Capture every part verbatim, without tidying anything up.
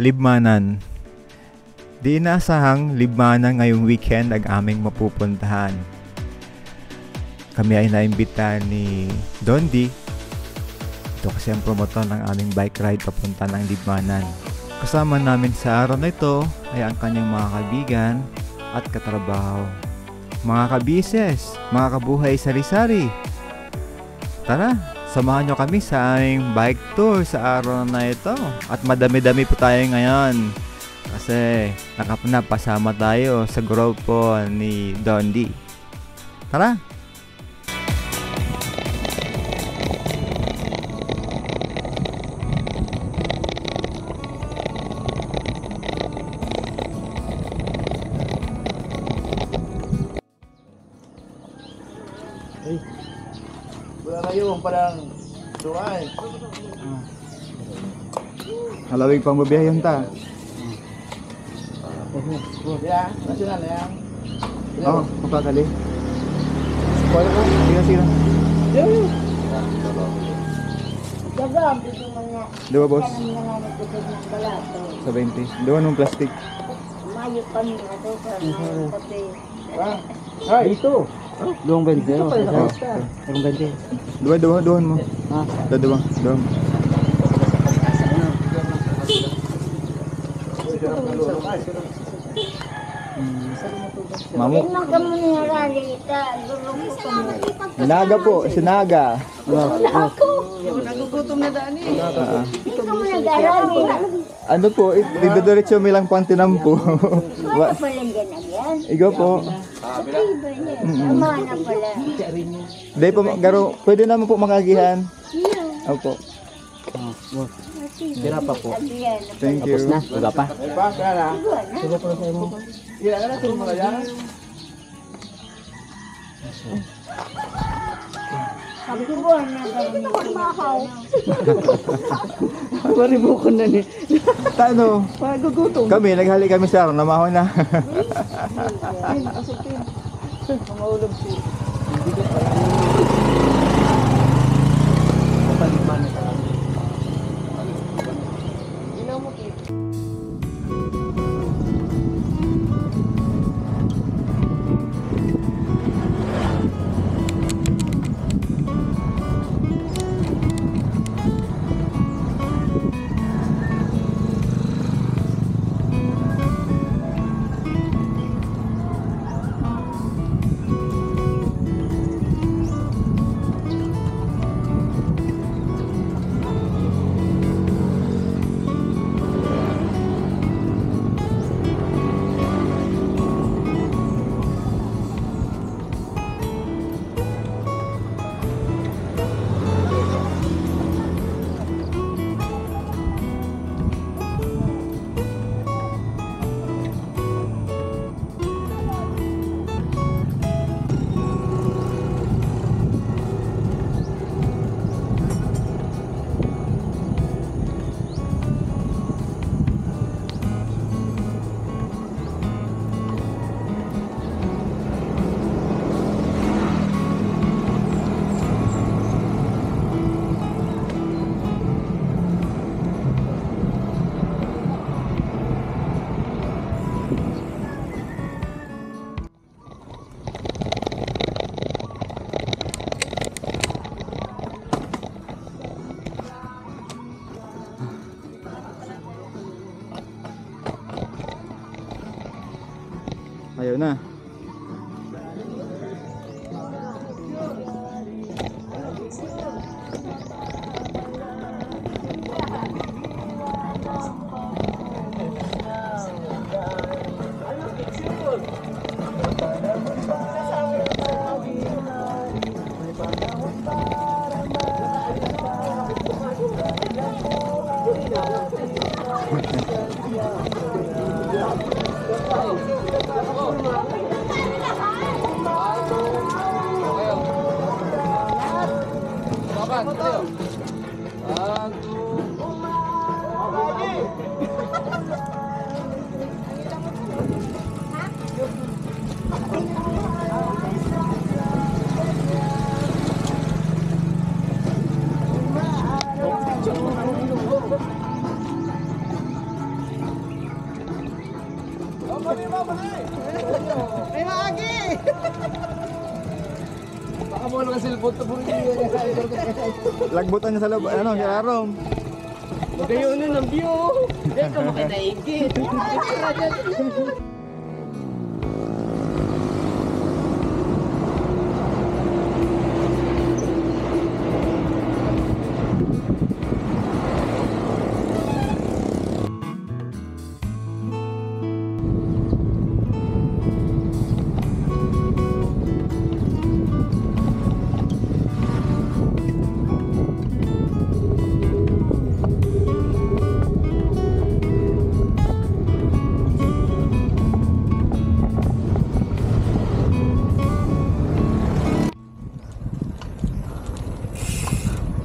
Libmanan. Di inasahang Libmanan ngayong weekend ang aming mapupuntahan. Kami ay naimbita ni Dondi. Ito kasi ang promotor ng aming bike ride papunta ng Libmanan. Kasama namin sa araw na ito ay ang kanyang mga kaibigan at katrabaho. Mga kabises, mga kabuhay sari-sari, tara, samahan nyo kami sa aming bike tour sa araw na ito. At madami-dami po tayo ngayon kasi nakap-, napasama tayo sa grupo ni Dondi. Tara! Ay. Wala na yung parang dumaan. Halawig pang babiyahe yun ta. Yeah, national na yan. Oh, magkakali. Sige, sige. Daga, ang gusto mo niya. Dua, boss. Tanong na nga nagtutog ng balato. Sa twenty. Dua nung plastic. Mayo pa nila to, sa mga kape. Ah, ay. Dito. Duwang bente, oh. Dito pala sa Oh. Duwang bente. Duwa, duwa, duwa mo. Ha? Duwa, duwa, duwa mo. Mamok. Tingnan ka mo ni Harali, ita, durog ko sa mga. Sinaga po, sinaga. Ako. Nagugutom na daan eh. Ah. Ikaw mo nag-Harali. Ano po, i-, idodiretso mi lang po ang tinampo. Ano Wa-, pala yan, yan? Igo po. Sa flavor niya. Mm-mm. Tama na pala. Hindi po, garo, pwede naman po makagihan. Yeah. Opo. Ah, wow. Tira pa po. Ayan. Thank you. Tapos na? Wala pa? Iba na. Iba na. Sige po sa imo. Ilan na, sir, mga yan? Sabi ko, buwan na ganun. Pare, bukon na ni. Tano? Magugutom. Kami, naghali kami sa araw, namahaw na. Ay, nakasipin. Mamaulog siya. Hindi ko pala. Kapalipan na talaga. Ilaw mo, Kim. Ayaw na. Lagbutan niya sa loob, ano, sa arom. Magayon na ng view. Dahil ka makinaigit.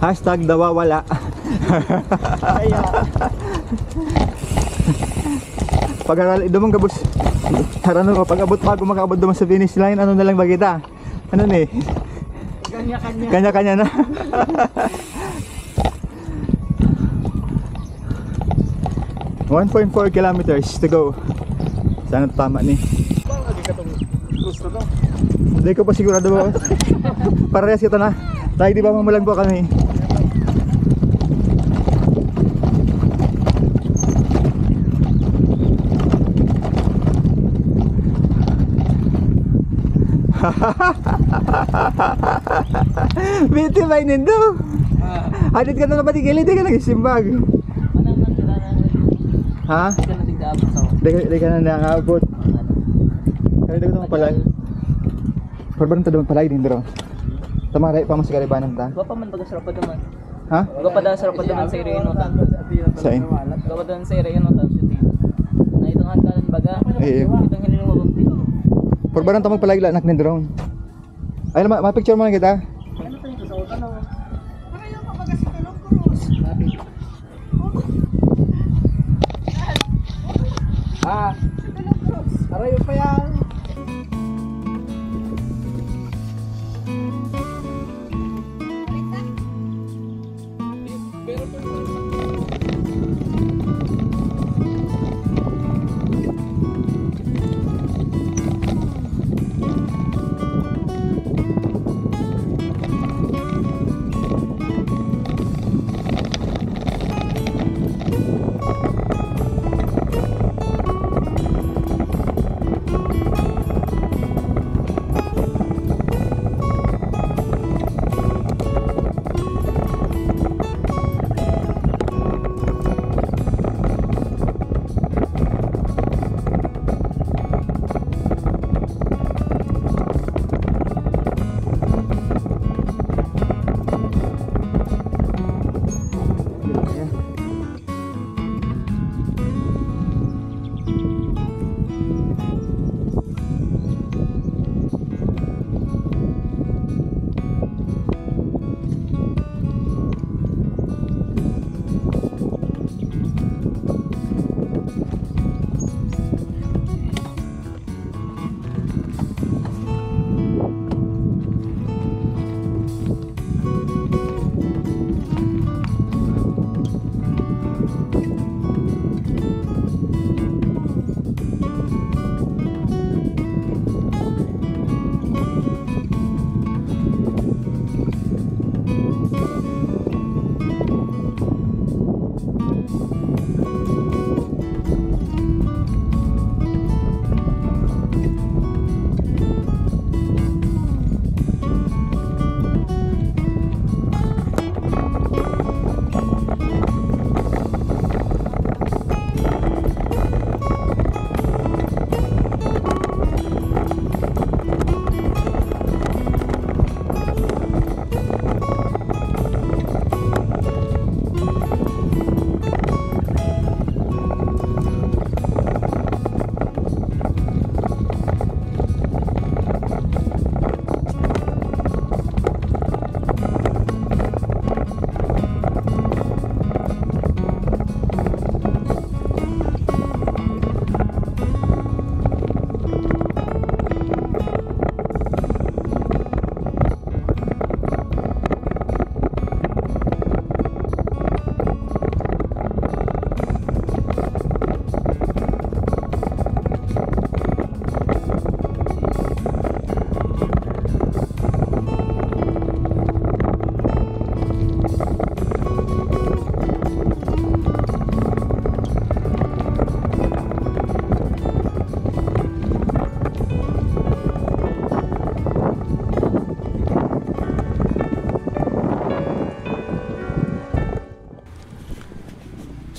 Hashtag nawawala. Pag-aral, dumang gabos. Harano ko, pag-abot, bago makaabot naman sa finish line, ano na lang ba kita? Ano ni? Kanya-kanya. Kanya-kanya na. One point four kilometers to go. Sana tama ni. Hindi ko pa sigurado ba. Parehas kita na. Tayo, di ba, mamulang po kami. Biti ba nindo? Ah. Hadit ka na napatigil, hindi ka nagsimbag. Wala man, wala na. Ha? Hindi ka na tigdaabot sa Di ka, di ka na nakaabot. Kaya hindi ko naman pala. Pero ba nang tadong pala, hindi rin. Tamaray pa, mas garibanan ta. Wa pa man, baga sarap pa naman. Ha? Wa pa daw sarap pa naman sa iri inutan. Sain? Wa pa daw sa iri inutan, shooting. Na itong hagdanan baga. Eh, eh. Itong hiling mo bang tito? Pero ba nang tamang pala, anak ni drone? Ay, ma, ma-picture mo lang kita. Ano pa yung sa utang, oh? Pareho pa baga si Tulong Cruz. Ah, harayo pa yan.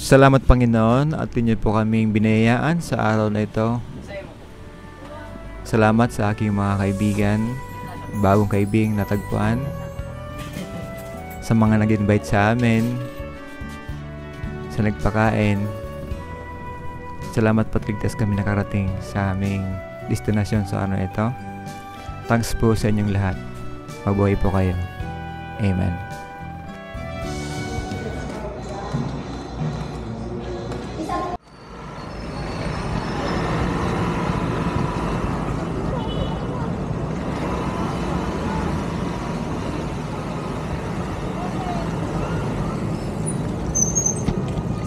Salamat, Panginoon, at inyo po kaming binayaan sa araw na ito. Salamat sa aking mga kaibigan, bagong kaibigan natagpuan, sa mga nag-invite sa amin, sa nagpakain. Salamat po at ligtas kami nakarating sa aming destinasyon sa araw na ito. Thanks po sa inyong lahat. Mabuhay po kayo. Amen.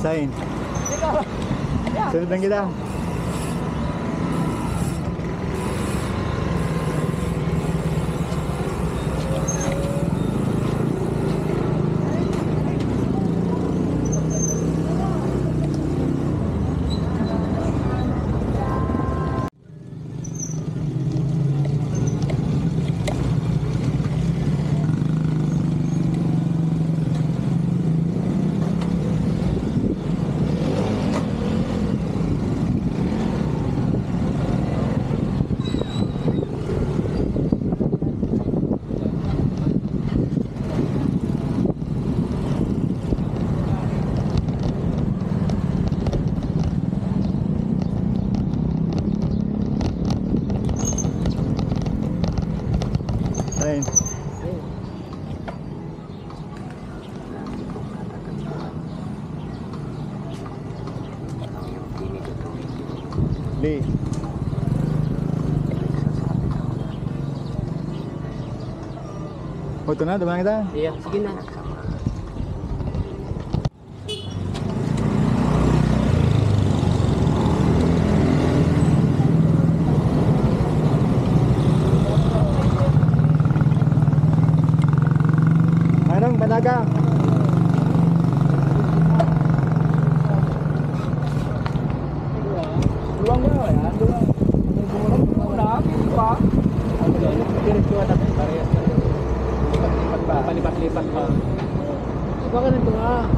Sign. Sunod lang kita. Ayun. Li. O, ito na, dumaan kita. Iya, sige na. Manong, Banaga. Duwang ba yan? Duwang. Wala, di ba? Diretso na tayo, parehas na rin. Lipat-lipat pa. Palipat-lipat pa. Baka nito nga.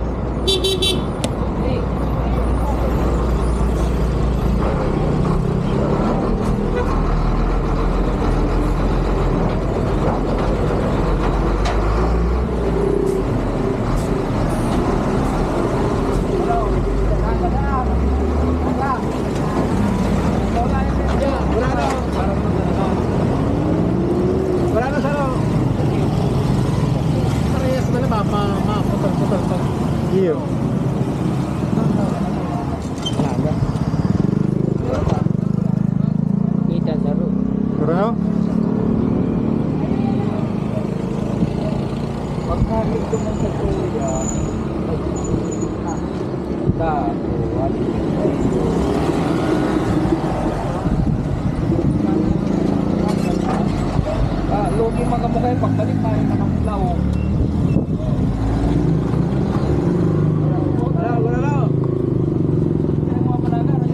Wala na, sir, oh. Parehas na lang, ma-, ma-, maputol-putol pa. Iyo. Wala na. Kita, sir, oh. Pero ano? Pagka dito mo sa kuya, Ah, lugi mga mukha yung pagbalik tayo na Maglao. Wala, wala, wala. Kaya mga palaga, ano?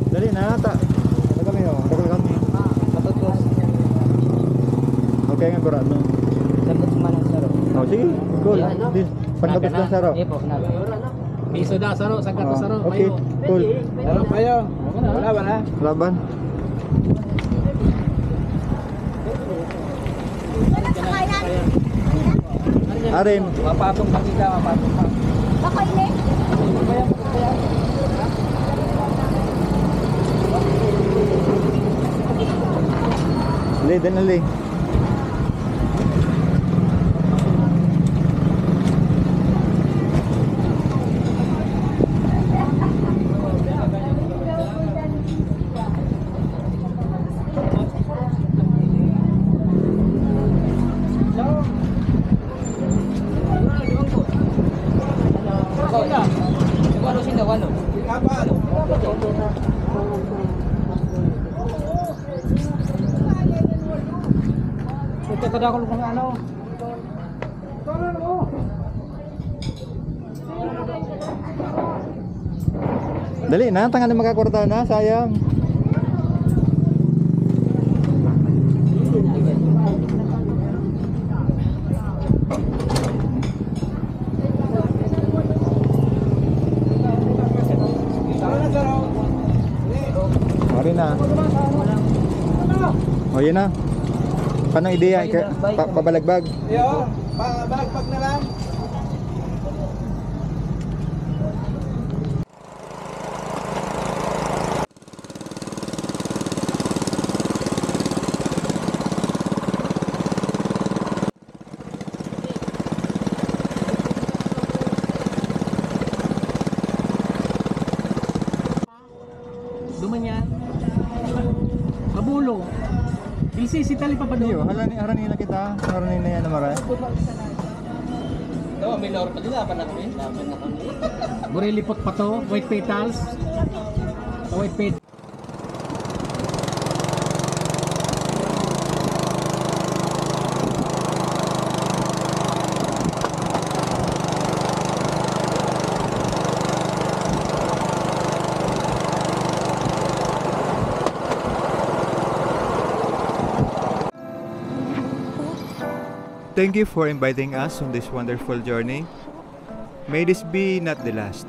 Dali na, ta. Ano kami, oh? Ano kami? Matutos. Okay nga, kurado. Dapat sumanang saro. Oh, sige. Cool. Yan, no? Sige. Panggatos lang, saro. Iya po, na. Piso da, saro, sanggatos, saro, okay, payo. Cool. Saro, payo. Wala, wala. Laban. Arin. Mapatong pa kita, mapatong pa. Bako ini? Dali, dali. Ito, kadakol kung ano. Dali na, tangan na, makakwarta na, sayang. Yan na. Paano ideya? Ika-, pa-, pabalagbag? Yo, pa-, balagpag na lang. Duman yan. Mabulo. Ilsi, si Tali Papado. Iyo, harani, harani na kita. Harani na yan, Amara. Ito, may loro pa din, laban na kami. Laban na kami. Bureli pot pa to, white petals. White petals. Thank you for inviting us on this wonderful journey. May this be not the last.